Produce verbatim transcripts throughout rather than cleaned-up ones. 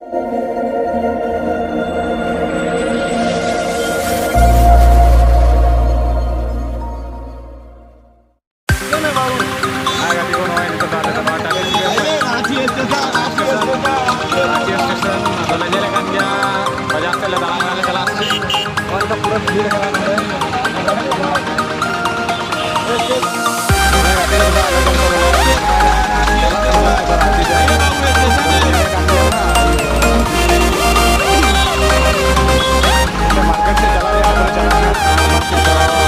ᱦᱮᱸ ᱜᱟᱛᱮ ᱠᱚ, ᱱᱚᱜᱼᱚᱭ ᱱᱤᱛᱚᱜ ᱫᱚ ᱟᱞᱮ ᱫᱚ ᱱᱚᱣᱟ ᱴᱟᱺᱰᱤ ᱨᱮᱜᱮ ᱨᱟᱺᱪᱤ ᱥᱴᱮᱥᱚᱱ, ᱨᱟᱺᱪᱤ ᱥᱴᱮᱥᱚᱱ ᱟᱫᱚ ᱞᱮ ᱧᱮᱞᱮᱫ ᱠᱟᱱ ᱜᱮᱭᱟ, ᱵᱟᱡᱟᱨ ᱥᱮᱫ ᱞᱮ ᱫᱟᱬᱟᱱ ᱠᱟᱱᱟ, ᱞᱮ ᱪᱟᱞᱟᱜ ᱠᱟᱱᱟ᱾ ᱱᱚᱜᱼᱚᱭ ᱱᱤᱛᱚᱜ ᱯᱩᱨᱟᱹ ᱵᱷᱤᱲ ᱠᱟᱱᱟ ᱱᱚᱰᱮ᱾ ᱦᱮᱸ ᱜᱟᱛᱮ ᱠᱚ, ᱟᱞᱮ ᱫᱚ ᱱᱤᱛᱚᱜ ᱫᱚ ᱪᱟᱞᱟᱜ ᱠᱟᱱᱟ ᱨᱟᱺᱪᱤ ᱥᱮᱫ᱾ ᱢᱟᱨᱠᱮᱴ ᱥᱮᱫ ᱪᱟᱞᱟᱜ ᱦᱩᱭᱩᱜᱼᱟ, ᱟᱫᱚ ᱪᱟᱞᱟᱜ ᱦᱩᱭᱩᱜᱼᱟ᱾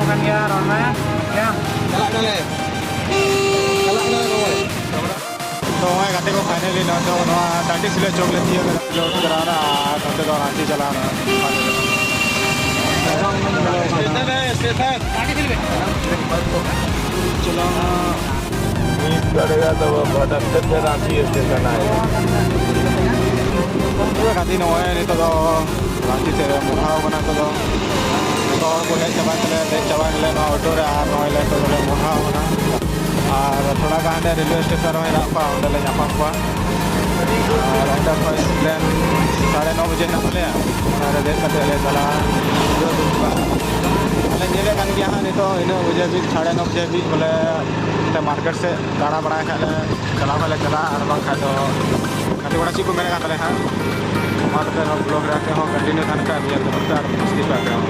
ᱠᱟᱱ ᱜᱮᱭᱟ, ᱨᱚᱲ ᱢᱮ᱾ ᱪᱟᱞᱟᱜ ᱠᱟᱱᱟᱞᱮ᱾ ᱪᱟᱞᱟᱜ ᱠᱟᱱᱟᱞᱮ ᱨᱚᱲ᱾ ᱛᱚ ᱱᱚᱜᱼᱚᱭ ᱜᱟᱛᱮ ᱠᱚ, finally ᱱᱚᱣᱟ ᱫᱚ, ᱱᱚᱣᱟ ᱴᱟᱺᱰᱤ ᱥᱤᱞᱟᱹ ᱪᱚᱠ ᱞᱮ ᱛᱤᱭᱳᱜ ᱠᱟᱫᱟ, ᱥᱤᱞᱟᱹ ᱪᱟᱞᱟᱣᱱᱟ ᱟᱨ ᱱᱚᱛᱮ ᱫᱚ ᱨᱟᱺᱪᱤ ᱪᱟᱞᱟᱣᱱᱟ᱾ ᱪᱟᱞᱟᱣᱱᱟ᱾ ᱢᱤᱫ ᱫᱟᱲᱮᱭᱟᱜ ᱫᱚ ᱵᱷᱟᱴᱟᱛ ᱛᱮ ᱨᱟᱺᱪᱤ ᱥᱴᱮᱥᱚᱱ ᱟᱭ᱾ ᱛᱚᱵᱮ ᱜᱟᱛᱮ, ᱱᱚᱜᱼᱚᱭ ᱱᱤᱛᱚᱜ ᱫᱚ ᱨᱟᱺᱪᱤ ᱥᱮᱫ ᱨᱮ ᱢᱚᱦᱰᱟᱣ ᱠᱟᱱᱟ ᱠᱚ ᱫᱚ᱾ ᱡᱚᱛᱚ ᱦᱚᱲ ᱠᱚ ᱦᱮᱡ ᱪᱟᱵᱟᱭᱮᱱ ᱛᱟᱞᱮᱭᱟ, ᱫᱮᱡ ᱪᱟᱵᱟᱭᱮᱱ ᱛᱟᱞᱮᱭᱟ ᱱᱚᱣᱟ ᱚᱴᱳ ᱨᱮ, ᱟᱨ ᱱᱚᱜᱼᱚᱭ ᱞᱮ ᱱᱤᱛᱚᱜ ᱫᱚᱞᱮ ᱢᱚᱦᱰᱟᱣ ᱠᱟᱱᱟ᱾ ᱟᱨ ᱛᱷᱚᱲᱟ ᱜᱟᱱ ᱦᱟᱸᱰᱮ ᱨᱮᱞᱣᱮ ᱥᱴᱮᱥᱚᱱ ᱨᱮ ᱢᱮᱱᱟᱜ ᱠᱚᱣᱟ, ᱚᱸᱰᱮ ᱞᱮ ᱧᱟᱯᱟᱢ ᱠᱚᱣᱟ᱾ ᱟᱨ ᱚᱸᱰᱮ ᱠᱷᱚᱡ ᱯᱞᱮᱱ ᱥᱟᱲᱮ ᱱᱚ ᱵᱟᱡᱮ ᱦᱮᱱᱟᱜ ᱛᱟᱞᱮᱭᱟ, ᱚᱱᱟ ᱨᱮ ᱫᱮᱡ ᱠᱟᱛᱮ ᱞᱮ ᱪᱟᱞᱟᱜᱼᱟ᱾ ᱟᱞᱮ ᱧᱮᱞᱮᱫ ᱠᱟᱱ ᱜᱮᱭᱟ ᱦᱟᱸᱜ ᱱᱤᱛᱚᱜ ᱤᱱᱟᱹᱜ ᱵᱟᱡᱮ ᱦᱟᱹᱵᱤᱡ, ᱥᱟᱲᱮ ᱱᱚ ᱵᱟᱡᱮ ᱦᱟᱹᱵᱤᱡ ᱵᱚᱞᱮ ᱚᱱᱛᱮ ᱢᱟᱨᱠᱮᱴ ᱥᱮᱫ ᱫᱟᱬᱟ ᱵᱟᱲᱟᱭ ᱠᱷᱟᱡ ᱞᱮ, ᱪᱟᱞᱟᱣ ᱠᱷᱟᱡ ᱞᱮ ᱪᱟᱞᱟᱜᱼᱟ, ᱟᱨ ᱵᱟᱝᱠᱷᱟᱡ ᱫᱚ ᱜᱟᱛᱮ ᱠᱚᱲᱟ ᱪᱮᱫ ᱠᱚ ᱢᱮᱱᱮᱫ ᱠᱟᱱ ᱛᱟᱞᱮᱭᱟ ᱦᱟᱸᱜ, ᱚᱱᱟ ᱠᱟᱛᱮ ᱱᱚᱣᱟ ᱵᱞᱚᱜ ᱨᱮ ᱟᱯᱮ ᱦᱚᱸ ᱠᱚᱱᱴᱤᱱᱤᱭᱩ ᱛᱟᱦᱮᱱ ᱯᱮ, ᱟᱨ ᱧᱮᱞ ᱛᱟᱵᱚᱱ ᱯᱮ ᱟᱨ ᱢᱚᱡᱽ ᱛᱮ ᱟᱯᱮ ᱦᱚᱸ᱾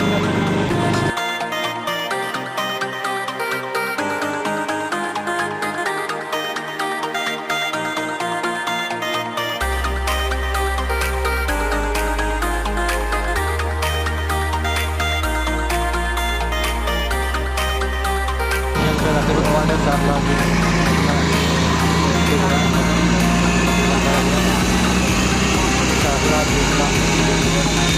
ᱧᱮᱞ ᱯᱮ ᱜᱟᱛᱮ ᱠᱚ, ᱱᱚᱣᱟ ᱰᱮᱢ ᱪᱟᱨ ᱞᱟᱠᱷ ᱵᱤᱞ ᱢᱮᱱᱟᱜᱼᱟ᱾ ᱪᱟᱨ ᱞᱟᱠᱷ ᱵᱤᱞ ᱢᱮᱱᱟᱜᱼᱟ᱾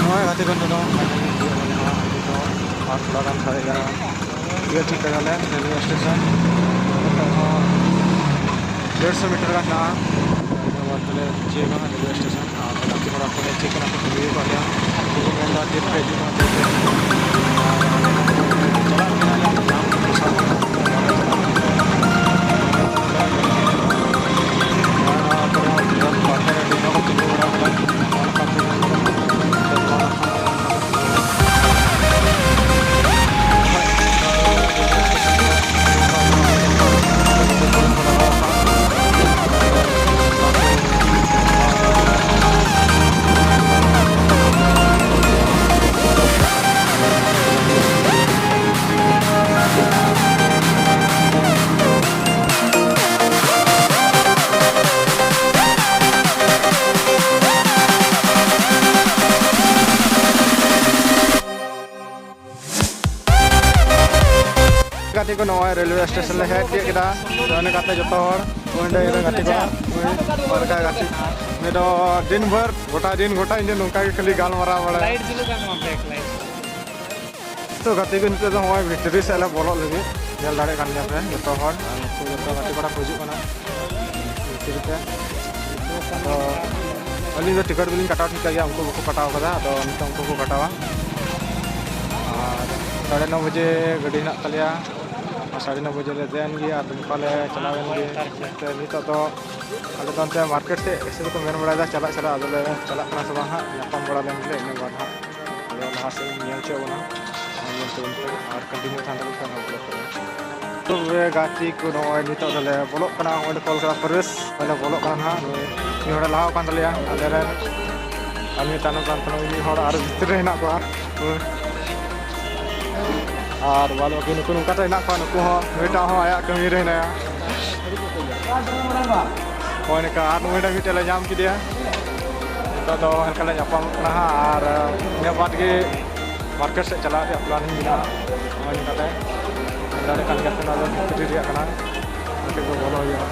ᱱᱚᱜᱼᱚᱭ ᱜᱟᱛᱮ ᱠᱚ, ᱱᱤᱛᱚᱜ ᱫᱚ ᱟᱨ ᱛᱷᱚᱲᱟ ᱜᱟᱱ ᱥᱟᱨᱮᱡ ᱠᱟᱱᱟ᱾ ᱤᱭᱟᱹ ᱴᱷᱤᱠ ᱠᱟᱫᱟᱞᱮ ᱨᱮᱞᱣᱮ ᱥᱴᱮᱥᱚᱱ᱾ ᱱᱤᱛᱚᱜ ᱦᱚᱸ ᱰᱮᱲᱥᱚ ᱢᱤᱴᱟᱨ ᱜᱟᱱ ᱦᱮᱱᱟᱜᱼᱟ᱾ ᱤᱱᱟᱹ ᱵᱟᱫᱽ ᱫᱚᱞᱮ ᱛᱤᱭᱟᱹᱜᱟ ᱨᱮᱞᱣᱮ ᱥᱴᱮᱥᱚᱱ᱾ ᱟᱨ ᱜᱟᱛᱮ ᱠᱚᱲᱟ ᱠᱚᱞᱮ ᱪᱮᱫ ᱠᱟᱱᱟ ᱠᱚ, ᱠᱩᱞᱤ ᱠᱟᱜ ᱞᱮᱭᱟ᱾ ᱩᱱᱠᱩ ᱠᱚ ᱢᱮᱱᱫᱟ, "ᱛᱤᱨᱮᱯᱮ ᱦᱤᱡᱩᱜ ᱠᱟᱱᱟ, ᱛᱤᱨᱮᱯᱮ ᱦᱤᱡᱩᱜ ᱠᱟᱱᱟ?" ᱪᱟᱞᱟᱜ ᱠᱟᱱᱟ ᱞᱮ, ᱧᱟᱢ ᱯᱚᱭᱥᱟ ᱵᱟᱝ᱾ ᱟᱨ ᱛᱚᱵᱮ ᱵᱟᱨ ᱯᱮ ᱴᱨᱮᱱ ᱦᱚᱸᱠᱚ ᱛᱤᱸᱜᱩ ᱵᱟᱲᱟ ᱠᱟᱫᱟ᱾ ᱜᱟᱛᱮ ᱠᱚ, ᱱᱚᱜᱼᱚᱭ ᱨᱮᱞᱣᱮ ᱥᱴᱮᱥᱚᱱ ᱞᱮ ᱦᱮᱡ ᱛᱤᱭᱳᱜ ᱠᱮᱫᱟ᱾ ᱱᱚᱜᱼᱚᱭ ᱱᱚᱝᱠᱟᱛᱮ ᱡᱚᱛᱚ ᱦᱚᱲ, ᱱᱚᱜᱼᱚᱭ ᱱᱚᱰᱮ ᱜᱟᱛᱮ ᱠᱚ, ᱱᱚᱜᱼᱚᱭ ᱱᱚᱝᱠᱟ ᱜᱟᱛᱮ᱾ ᱱᱤᱭᱟᱹ ᱫᱚ ᱫᱤᱱ ᱵᱷᱳᱨ, ᱜᱚᱴᱟ ᱫᱤᱱ, ᱜᱚᱴᱟ ᱧᱤᱫᱟᱹ ᱱᱚᱝᱠᱟ ᱜᱮ ᱠᱷᱟᱹᱞᱤ ᱜᱟᱞᱢᱟᱨᱟᱣ ᱵᱟᱲᱟᱭ᱾ ᱞᱟᱭᱤᱴ ᱡᱩᱞᱩᱜ ᱠᱟᱱ ᱛᱟᱢᱟ, ᱵᱮᱠ ᱞᱟᱭᱤᱴ᱾ ᱛᱚ ᱜᱟᱛᱮ ᱠᱚ, ᱱᱤᱛᱚᱜ ᱫᱚ ᱱᱚᱜᱼᱚᱭ ᱵᱷᱤᱛᱨᱤ ᱥᱮᱫ ᱞᱮ ᱵᱚᱞᱚᱜ ᱞᱟᱹᱜᱤᱫ᱾ ᱧᱮᱞ ᱫᱟᱲᱮᱭᱟᱜ ᱠᱟᱱ ᱜᱮᱭᱟ ᱯᱮ ᱡᱚᱛᱚ ᱦᱚᱲ, ᱟᱨ ᱱᱩᱠᱩ ᱡᱚᱛᱚ ᱜᱟᱛᱮ ᱠᱚᱲᱟ ᱠᱚ ᱦᱤᱡᱩᱜ ᱠᱟᱱᱟ ᱵᱷᱤᱛᱨᱤ ᱛᱮ᱾ ᱟᱫᱚ ᱟᱹᱞᱤᱧ ᱫᱚ ᱴᱤᱠᱤᱴ ᱵᱟᱹᱞᱤᱧ ᱠᱟᱴᱟᱣ ᱴᱷᱤᱠ ᱠᱟᱜ ᱜᱮᱭᱟ, ᱩᱱᱠᱩ ᱵᱟᱠᱚ ᱠᱟᱴᱟᱣ ᱠᱟᱫᱟ, ᱟᱫᱚ ᱱᱤᱛᱚᱜ ᱩᱱᱠᱩ ᱠᱚ ᱠᱟᱴᱟᱣᱟ᱾ ᱟᱨ ᱥᱟᱲᱮ ᱱᱚ ᱵᱟᱡᱮ ᱜᱟᱹᱰᱤ ᱦᱮᱱᱟᱜ ᱛᱟᱞᱮᱭᱟ, ᱟᱨ ᱥᱟᱲᱮ ᱱᱚ ᱵᱟᱡᱮ ᱞᱮ ᱫᱮᱡ ᱮᱱ ᱜᱮ ᱟᱨ ᱫᱩᱢᱠᱟ ᱞᱮ ᱪᱟᱞᱟᱣ ᱮᱱ ᱜᱮ᱾ ᱛᱚ ᱱᱤᱛᱚᱜ ᱫᱚ ᱟᱞᱮ ᱫᱚ ᱚᱱᱛᱮ ᱢᱟᱨᱠᱮᱴ ᱥᱮᱫ ᱮᱥᱮ ᱫᱚᱠᱚ ᱢᱮᱱ ᱵᱟᱲᱟᱭᱮᱫᱟ, ᱪᱟᱞᱟᱜ ᱪᱟᱞᱟᱜ, ᱟᱫᱚᱞᱮ ᱪᱟᱞᱟᱜ ᱠᱟᱱᱟ ᱥᱮ ᱵᱟᱝ ᱦᱟᱸᱜ, ᱧᱟᱯᱟᱢ ᱵᱟᱲᱟ ᱞᱮᱱ ᱜᱮᱞᱮ, ᱤᱱᱟᱹ ᱵᱟᱫᱽ ᱦᱟᱸᱜ ᱟᱫᱚ ᱞᱟᱦᱟ ᱥᱮᱫ ᱤᱧ ᱧᱮᱞ ᱦᱚᱪᱚ ᱵᱚᱱᱟ᱾ ᱟᱨ ᱧᱮᱞ ᱛᱟᱵᱚᱱ ᱯᱮ ᱟᱨ ᱠᱚᱱᱴᱤᱱᱤᱭᱩ ᱛᱟᱦᱮᱱ ᱛᱟᱵᱚᱱ ᱠᱷᱟᱱ ᱱᱚᱣᱟ ᱵᱞᱚᱜ ᱨᱮ᱾ ᱛᱚᱵᱮ ᱜᱟᱛᱮ ᱠᱚ, ᱱᱚᱜᱼᱚᱭ ᱱᱤᱛᱚᱜ ᱫᱚᱞᱮ ᱵᱚᱞᱚᱜ ᱠᱟᱱᱟ᱾ ᱱᱚᱜᱼᱚᱭ ᱞᱮ ᱠᱚᱞ ᱠᱟᱫᱟ ᱯᱨᱚᱵᱮᱥ, ᱱᱚᱜᱼᱚᱭ ᱞᱮ ᱵᱚᱞᱚᱜ ᱠᱟᱱᱟ ᱱᱟᱦᱟᱜ᱾ ᱱᱩᱭ ᱢᱤᱫ ᱦᱚᱲᱮ ᱞᱟᱦᱟ ᱟᱠᱟᱱ ᱛᱟᱞᱮᱭᱟ, ᱟᱞᱮ ᱨᱮᱱ᱾ ᱟᱨ ᱱᱩᱭ ᱛᱟᱭᱱᱚᱢ ᱛᱟᱭᱱᱚᱢ ᱛᱮ ᱱᱩᱭ ᱢᱤᱫ ᱦᱚᱲ ᱟᱨ ᱵᱷᱤᱛᱨᱤ ᱨᱮ ᱦᱮᱱᱟᱜ ᱠᱚᱣᱟ᱾ ᱦᱳᱭ᱾ ᱟᱨ ᱵᱟᱫ ᱵᱟᱹᱠᱤ ᱱᱩᱠᱩ ᱱᱚᱝᱠᱟ ᱛᱮ ᱦᱮᱱᱟᱜ ᱠᱚᱣᱟ, ᱱᱩᱠᱩ ᱦᱚᱸ ᱱᱩᱭᱴᱟᱜ ᱦᱚᱸ ᱟᱭᱟᱜ ᱠᱟᱹᱢᱤ ᱨᱮ ᱦᱮᱱᱟᱭᱟ᱾ ᱱᱚᱜᱼᱚᱭ ᱱᱚᱝᱠᱟ ᱟᱨ ᱱᱩᱭᱴᱟᱜ ᱢᱤᱫᱴᱮᱡ ᱞᱮ ᱧᱟᱢ ᱠᱮᱫᱮᱭᱟ᱾ ᱱᱤᱛᱚᱜ ᱫᱚ ᱦᱟᱞᱠᱟ ᱞᱮ ᱧᱟᱯᱟᱢᱚᱜ ᱠᱟᱱᱟ ᱦᱟᱸᱜ, ᱟᱨ ᱤᱱᱟᱹ ᱵᱟᱫᱽ ᱜᱮ ᱢᱟᱨᱠᱮᱴ ᱥᱮᱫ ᱪᱟᱞᱟᱜ ᱨᱮᱭᱟᱜ ᱯᱞᱟᱱᱤᱝ ᱢᱮᱱᱟᱜᱼᱟ᱾ ᱱᱚᱜᱼᱚᱭ ᱱᱚᱝᱠᱟ ᱛᱮ ᱧᱮᱞ ᱫᱟᱲᱮᱭᱟᱜ ᱠᱟᱱ ᱜᱮᱭᱟ ᱯᱮ, ᱱᱚᱣᱟ ᱫᱚ ᱵᱷᱤᱛᱨᱤ ᱨᱮᱭᱟᱜ ᱠᱟᱱᱟ, ᱢᱟᱨᱠᱮᱴ ᱫᱚ ᱵᱚᱞᱚ ᱦᱩᱭᱩᱜᱼᱟ᱾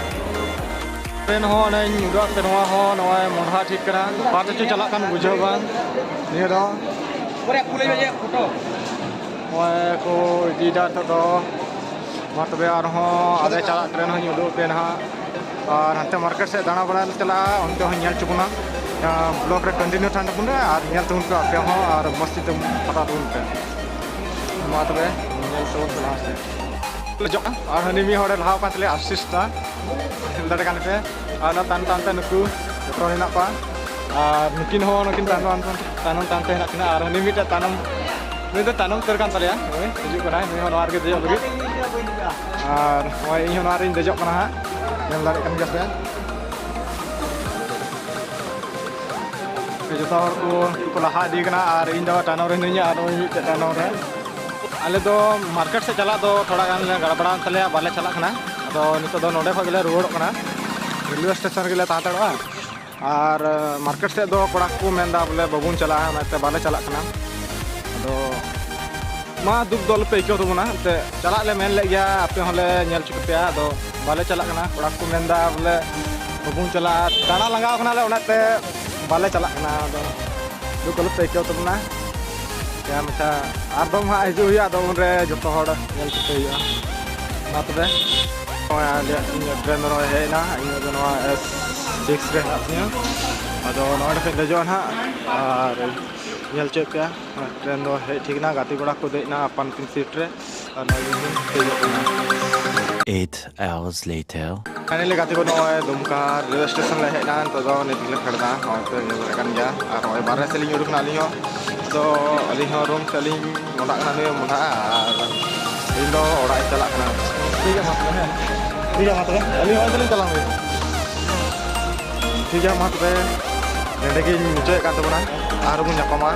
ᱴᱨᱮᱱ ᱦᱚᱸ ᱚᱱᱮᱧ ᱩᱫᱩᱜ ᱟᱫ ᱯᱮ, ᱱᱚᱣᱟ ᱦᱚᱸ ᱱᱚᱜᱼᱚᱭ ᱢᱚᱸᱰᱷᱟ ᱴᱷᱤᱠ ᱠᱟᱱᱟ, ᱚᱠᱟ ᱛᱮᱪᱚ ᱪᱟᱞᱟᱜ ᱠᱟᱱ ᱵᱩᱡᱷᱟᱹᱣ ᱵᱟᱝ᱾ ᱱᱤᱭᱟᱹ ᱫᱚ ᱱᱚᱜᱼᱚᱭ ᱠᱚ ᱤᱫᱤᱭᱮᱫᱟ ᱱᱤᱛᱚᱜ ᱫᱚ᱾ ᱢᱟ ᱛᱚᱵᱮ ᱟᱨᱦᱚᱸ ᱟᱞᱮ ᱪᱟᱞᱟᱜ ᱴᱨᱮᱱ ᱦᱚᱸᱧ ᱩᱫᱩᱜ ᱟᱯᱮᱭᱟ ᱱᱟᱦᱟᱜ, ᱟᱨ ᱦᱟᱱᱛᱮ ᱢᱟᱨᱠᱮᱴ ᱥᱮᱫ ᱫᱟᱬᱟ ᱵᱟᱲᱟ ᱞᱮ ᱪᱟᱞᱟᱜᱼᱟ, ᱚᱱᱛᱮ ᱦᱚᱸᱧ ᱧᱮᱞ ᱦᱚᱪᱚ ᱵᱚᱱᱟ᱾ ᱵᱞᱚᱜ ᱨᱮ ᱠᱚᱱᱴᱤᱱᱤᱭᱩ ᱛᱟᱦᱮᱱ ᱛᱟᱵᱚᱱ ᱯᱮ ᱟᱨ ᱧᱮᱞ ᱛᱟᱵᱚᱱ ᱯᱮ ᱟᱯᱮ ᱦᱚᱸ, ᱟᱨ ᱢᱚᱡᱽ ᱛᱮ ᱯᱟᱛᱟ ᱛᱟᱵᱚᱱ ᱯᱮ᱾ ᱢᱟ ᱛᱚᱵᱮ ᱧᱮᱞ ᱛᱟᱵᱚᱱ ᱯᱮ ᱞᱟᱦᱟ ᱥᱮᱫ᱾ ᱟᱨ ᱦᱟᱹᱱᱤ ᱢᱤᱫ ᱦᱚᱲᱮ ᱞᱟᱦᱟ ᱟᱠᱟᱱ ᱛᱟᱞᱮᱭᱟ, ᱟᱥᱤᱥ ᱫᱟ, ᱧᱮᱞ ᱫᱟᱲᱮ ᱠᱟᱱ ᱯᱮ᱾ ᱟᱨ ᱚᱱᱟ ᱛᱟᱭᱚᱢ ᱛᱟᱭᱚᱢ ᱛᱮ ᱱᱩᱠᱩ ᱡᱚᱛᱚ ᱦᱚᱲ ᱦᱮᱱᱟᱜ ᱠᱚᱣᱟ᱾ ᱟᱨ ᱱᱩᱠᱤᱱ ᱦᱚᱸ ᱱᱩᱠᱤᱱ ᱛᱟᱭᱱᱚᱢ ᱛᱟᱭᱱᱚᱢ ᱛᱟᱭᱱᱚᱢ ᱛᱮ ᱦᱮᱱᱟᱜ ᱠᱤᱱᱟ᱾ ᱟᱨ ᱦᱟᱹᱱᱤ ᱢᱤᱫᱴᱮᱡ ᱛᱟᱭᱱᱚᱢ, ᱱᱩᱭ ᱫᱚ ᱛᱟᱭᱱᱚᱢ ᱩᱛᱟᱹᱨ ᱠᱟᱱ ᱛᱟᱞᱮᱭᱟ᱾ ᱱᱩᱭ ᱦᱤᱡᱩᱜ ᱠᱟᱱᱟᱭ, ᱱᱩᱭ ᱦᱚᱸ ᱱᱚᱣᱟ ᱨᱮᱜᱮ ᱫᱮᱡᱚᱜ ᱞᱟᱹᱜᱤᱫ᱾ ᱟᱨ ᱱᱚᱜᱼᱚᱭ ᱤᱧ ᱦᱚᱸ ᱱᱚᱣᱟ ᱨᱤᱧ ᱫᱮᱡᱚᱜ ᱠᱟᱱᱟ ᱦᱟᱸᱜ, ᱧᱮᱞ ᱫᱟᱲᱮᱭᱟᱜ ᱠᱟᱱ ᱜᱮᱭᱟ ᱯᱮ᱾ ᱡᱚᱛᱚ ᱦᱚᱲ ᱠᱚ, ᱠᱚ ᱞᱟᱦᱟ ᱤᱫᱤ ᱠᱟᱱᱟ ᱟᱨ ᱤᱧ ᱫᱚ ᱛᱟᱭᱱᱚᱢ ᱨᱮ ᱦᱤᱱᱟᱹᱧᱟ ᱟᱨ ᱱᱩᱭ ᱢᱤᱫᱴᱮᱡ ᱛᱟᱭᱱᱚᱢ ᱨᱮ᱾ ᱟᱞᱮ ᱫᱚ ᱢᱟᱨᱠᱮᱴ ᱥᱮᱫ ᱪᱟᱞᱟᱜ ᱫᱚ ᱛᱷᱚᱲᱟ ᱜᱟᱱ ᱞᱮ ᱜᱟᱲᱵᱟᱲᱟᱣᱮᱱ ᱛᱟᱞᱮᱭᱟ, ᱵᱟᱞᱮ ᱪᱟᱞᱟᱜ ᱠᱟᱱᱟ᱾ ᱟᱫᱚ ᱱᱤᱛᱚᱜ ᱫᱚ ᱱᱚᱸᱰᱮ ᱠᱷᱚᱡ ᱜᱮᱞᱮ ᱨᱩᱣᱟᱹᱲᱚᱜ ᱠᱟᱱᱟ᱾ ᱨᱮᱞᱣᱮ ᱥᱴᱮᱥᱚᱱ ᱨᱮᱜᱮ ᱞᱮ ᱛᱟᱦᱮᱸ ᱦᱟᱛᱟᱲᱚᱜᱼᱟ᱾ ᱟᱨ ᱢᱟᱨᱠᱮᱴ ᱥᱮᱫ ᱫᱚ ᱠᱚᱲᱟ ᱠᱚ ᱢᱮᱱᱫᱟ ᱵᱚᱞᱮ ᱵᱟᱵᱚᱱ ᱪᱟᱞᱟᱜᱼᱟ, ᱚᱱᱟᱛᱮ ᱵᱟᱞᱮ ᱪᱟᱞᱟᱜ ᱠᱟᱱᱟ᱾ ᱟᱫᱚ ᱢᱟ ᱫᱩᱠ ᱫᱚ ᱟᱞᱚᱯᱮ ᱟᱹᱭᱠᱟᱹᱣ ᱛᱟᱵᱚᱱᱟ, ᱮᱱᱛᱮᱫ ᱪᱟᱞᱟᱜ ᱞᱮ ᱢᱮᱱ ᱞᱮᱫ ᱜᱮᱭᱟ, ᱟᱯᱮ ᱦᱚᱸᱞᱮ ᱧᱮᱞ ᱦᱚᱪᱚ ᱠᱮᱯᱮᱭᱟ᱾ ᱟᱫᱚ ᱵᱟᱞᱮ ᱪᱟᱞᱟᱜ ᱠᱟᱱᱟ, ᱠᱚᱲᱟ ᱠᱚ ᱢᱮᱱᱫᱟ ᱵᱚᱞᱮ ᱵᱟᱵᱚᱱ ᱪᱟᱞᱟᱜᱼᱟ, ᱫᱟᱬᱟ ᱞᱟᱸᱜᱟᱣ ᱠᱟᱱᱟᱞᱮ, ᱚᱱᱟᱛᱮ ᱵᱟᱞᱮ ᱪᱟᱞᱟᱜ ᱠᱟᱱᱟ᱾ ᱟᱫᱚ ᱫᱩᱠ ᱟᱞᱚᱯᱮ ᱟᱹᱭᱠᱟᱹᱣ ᱛᱟᱵᱚᱱᱟ᱾ ᱟᱪᱪᱷᱟ, ᱟᱪᱪᱷᱟ, ᱟᱨ ᱫᱚᱢ ᱦᱟᱸᱜ ᱦᱤᱡᱩᱜ ᱦᱩᱭᱩᱜᱼᱟ, ᱟᱫᱚ ᱩᱱᱨᱮ ᱡᱚᱛᱚ ᱦᱚᱲ ᱧᱮᱞ ᱴᱷᱤᱠᱟᱹ ᱦᱩᱭᱩᱜᱼᱟ᱾ ᱢᱟ ᱛᱚᱵᱮ, ᱱᱚᱜᱼᱚᱭ ᱟᱞᱮᱭᱟᱜ, ᱤᱧᱟᱹᱜ ᱴᱨᱮᱱ ᱫᱚ ᱱᱚᱜᱼᱚᱭ ᱦᱮᱡ ᱮᱱᱟ᱾ ᱤᱧᱟᱹᱜ ᱫᱚ ᱱᱚᱣᱟ ᱮᱥ ᱥᱤᱠᱥ ᱨᱮ ᱦᱮᱱᱟᱜ ᱛᱤᱧᱟᱹ᱾ ᱟᱫᱚ ᱱᱚᱜᱼᱚᱭ ᱱᱚᱸᱰᱮ ᱠᱷᱚᱱ ᱫᱮᱡᱚᱜᱼᱟ ᱱᱟᱦᱟᱜ ᱟᱨ ᱧᱮᱞ ᱦᱚᱪᱚᱭᱮᱫ ᱯᱮᱭᱟ᱾ ᱱᱚᱣᱟ ᱴᱨᱮᱱ ᱫᱚ ᱦᱮᱡ ᱴᱷᱤᱠ ᱮᱱᱟ, ᱜᱟᱛᱮ ᱠᱚᱲᱟ ᱠᱚ ᱫᱮᱡ ᱮᱱᱟ ᱟᱯᱟᱱ ᱟᱹᱯᱤᱱ ᱥᱤᱴ ᱨᱮ᱾ ᱟᱨ ᱱᱚᱜᱼᱚᱭ ᱤᱧ ᱫᱮᱡᱚᱜ ᱠᱟᱱᱟ᱾ Eight hours later. ᱯᱷᱟᱭᱱᱟᱞᱤ ᱜᱟᱛᱮ ᱠᱚ, ᱱᱚᱜᱼᱚᱭ ᱫᱩᱢᱠᱟ ᱨᱮᱞᱣᱮ ᱥᱴᱮᱥᱚᱱ ᱞᱮ ᱦᱮᱡ ᱮᱱᱟ᱾ ᱱᱤᱛᱚᱜ ᱫᱚ ᱱᱤᱛ ᱜᱮᱞᱮ ᱯᱷᱮᱰ ᱮᱱᱟ, ᱱᱚᱜᱼᱚᱭ ᱯᱮ ᱧᱮᱞ ᱫᱟᱲᱮᱭᱟᱜ ᱠᱟᱱ ᱜᱮᱭᱟ᱾ ᱟᱨ ᱱᱚᱜᱼᱚᱭ ᱵᱟᱨᱦᱮ ᱥᱮᱫ ᱞᱤᱧ ᱩᱰᱩᱠ ᱮᱱᱟ ᱟᱹᱞᱤᱧ ᱦᱚᱸ᱾ ᱛᱚ ᱟᱹᱞᱤᱧ ᱦᱚᱸ ᱨᱩᱢ ᱥᱮᱫ ᱞᱤᱧ ᱢᱚᱦᱰᱟᱜ ᱠᱟᱱᱟ, ᱱᱩᱭ ᱦᱚᱸ ᱢᱚᱦᱰᱟᱜᱼᱟ, ᱟᱨ ᱤᱧ ᱫᱚ ᱚᱲᱟᱜ ᱤᱧ ᱪᱟᱞᱟᱜ ᱠᱟᱱᱟ᱾ ᱴᱷᱤᱠ ᱜᱮᱭᱟ, ᱢᱟ ᱛᱚᱵᱮ, ᱦᱮᱸ᱾ ᱴᱷᱤᱠ ᱜᱮᱭᱟ, ᱢᱟ ᱛᱚᱵᱮ, ᱟᱹᱞᱤᱧ ᱦᱚᱸ ᱚᱱᱛᱮ ᱞᱤᱧ ᱪᱟᱞᱟᱣ ᱞᱮᱱ ᱜᱮ᱾ ᱴᱷᱤᱠ ᱜᱮᱭᱟ, ᱢᱟ ᱛᱚᱵᱮ, ᱱᱚᱸᱰᱮ ᱜᱤᱧ ᱢᱩᱪᱟᱹᱫᱮᱫ ᱠᱟᱱ ᱛᱟᱵᱚᱱᱟ᱾ ᱟᱨᱦᱚᱸ ᱵᱚᱱ ᱧᱟᱯᱟᱢᱟ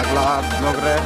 ᱟᱜᱽᱞᱟ ᱵᱞᱚᱜ ᱨᱮ᱾